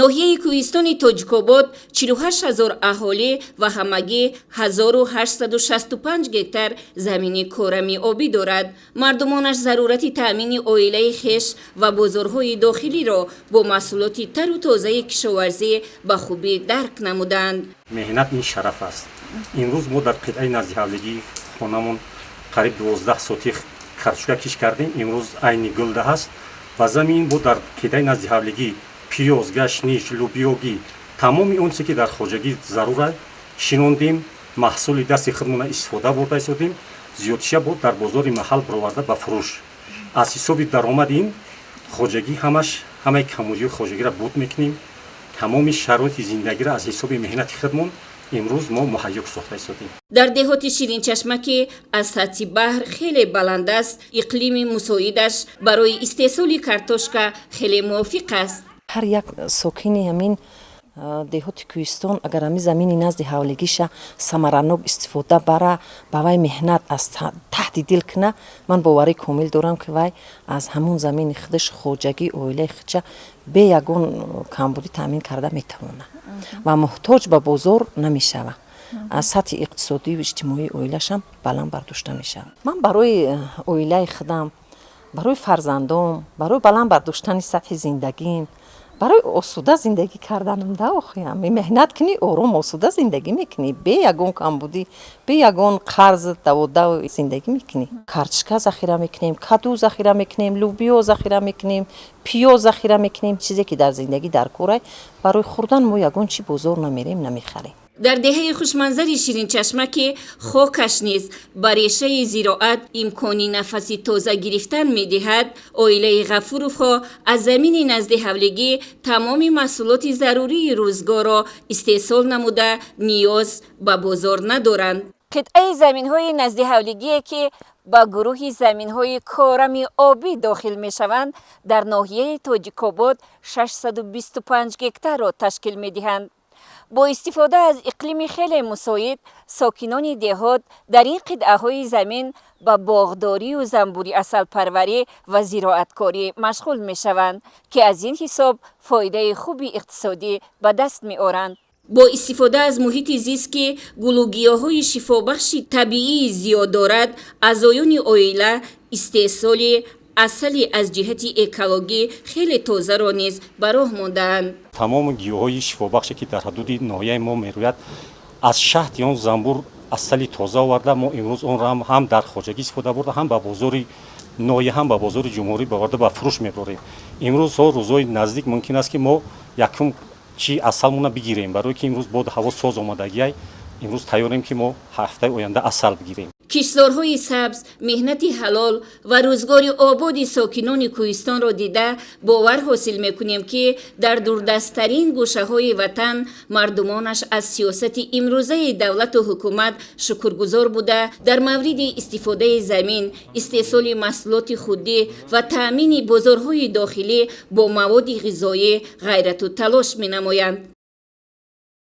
Ноҳияи кӯҳистони Тоҷикобод 48 ҳазор аҳолӣ ва ҳамагӣ 1865 гектар замини корами обӣ дорад. Мардумонаш зарурати таъмини оилаи хеш ва бозорҳои дохилиро бо маҳсулоти тару тозаи кишоварзӣ ба хубӣ дарк намуданд. Меҳнат ин шараф аст. Имрӯз мо дар қитъаи наздиҳавлигии хонамон қариб 12 сотих картошка кишт кардем. Имрӯз айни гулда ҳаст. Ба замин бо дар қитъаи наздиҳавлигӣ пиёз, гашниш, лӯбиёгӣ, тамоми он чизе, ки дар хоҷагӣ зарур аст, шинондем. Маҳсули дасти худмона истифода бурда истодем. Зиёдтиша бо дар бозори маҳал бароварда ба фурӯш. Аз ҳисоби даромади ин хоҷагӣ ҳамаш ҳамаи камбудиҳои хоҷагиро буд мекунем. Тамоми шароити зиндагиро аз ҳисоби меҳнати худмон имрӯз мо муҳайё сохта истодем. Дар деҳоти Ширинчашма, ки аз сатҳи баҳр хеле баланд аст, иқлими мусоидаш барои истеҳсоли картошка хеле мувофиқ аст. Ҳар як сокини ҳамин деҳоти кӯҳистон, агар ҳамин замини назди ҳавлигиша самаранок истифода бара, ба вай меҳнат аз таҳти дил куна, ман боварии комил дорам, ки вай аз ҳамун замини худаш хоҷагии оилаи худша бе ягон камбудӣ таъмин карда метавонад ва муҳтоҷ ба бозор намешавад. Аз сатҳи иқтисодию иҷтимоии оилашам баланд бардошта мешавад. Ман барои оилаи худам, барои фарзандом, барои баланд бардоштани сатҳи зиндагим, барои осуда зиндагӣ карданам да. Охиам меҳнат кунӣ, ором, осуда зиндагӣ мекунӣ, бе ягон камбудӣ, бе ягон қарз, даводав зиндагӣ мекунӣ. Картошка захира мекунем, каду захира мекунем, лӯбиё захира мекунем, пиёз захира мекунем. Чизе ки дар зиндагӣ дар корай, барои хӯрдан мо ягон чи бозор намерем, намехарем. Дар деҳаи хушманзари Ширинчашма, ки хокаш низ ба решаи зироат имкони нафаси тоза гирифтан медиҳад, оилаи Ғафуровҳо аз замини назди ҳавлигӣ тамоми маҳсулоти зарурии рӯзгорро истеҳсол намуда, ниёз ба бозор надоранд. Қитъаи заминҳои наздиҳавлигие, ки ба гурӯҳи заминҳои корами обӣ дохил мешаванд, дар ноҳияи Тоҷикобод 625 гектарро ташкил медиҳанд. Бо истифода аз иқлими хеле мусоид, сокинони деҳот дар ин қитъаҳои замин ба боғдорию занбури асалпарварӣ ва зироаткорӣ машғул мешаванд, ки аз ин ҳисоб фоидаи хуби иқтисодӣ ба даст меоранд. Бо истифода аз муҳити зист, ки гулугиёҳҳои шифобахши табиии зиёд дорад, аъзоёни оила истеҳсоли асали аз ҷиҳати экологӣ хеле тозаро низ ба роҳ мондаанд. Тамоми гиёҳҳои шифобахше, ки дар ҳудуди ноҳияи мо мерӯяд, аз шаҳди он занбур асали тоза оварда, мо имрӯз онро ҳам дар хоҷагӣ истифода бурда, ҳам ба бозори ноҳия, ҳам ба бозори ҷумҳурӣ боварда ба фурӯш мебарем. Имрӯзҳо, рӯзҳои наздик мумкин аст, ки мо якум чи асалмона бигирем, барое ки имрӯз боду ҳаво соз омадагиай. Имрӯз тайёрем, ки мо ҳафтаи оянда асал бигирем. Киштзорҳои сабз, меҳнати ҳалол ва рӯзгори ободи сокинони кӯҳистонро дида, бовар ҳосил мекунем, ки дар дурдасттарин гӯшаҳои ватан мардумонаш аз сиёсати имрӯзаи давлату ҳукумат шукргузор буда, дар мавриди истифодаи замин, истеҳсоли маҳсулоти худдӣ ва таъмини бозорҳои дохилӣ бо маводи ғизоӣ ғайрату талош менамоянд.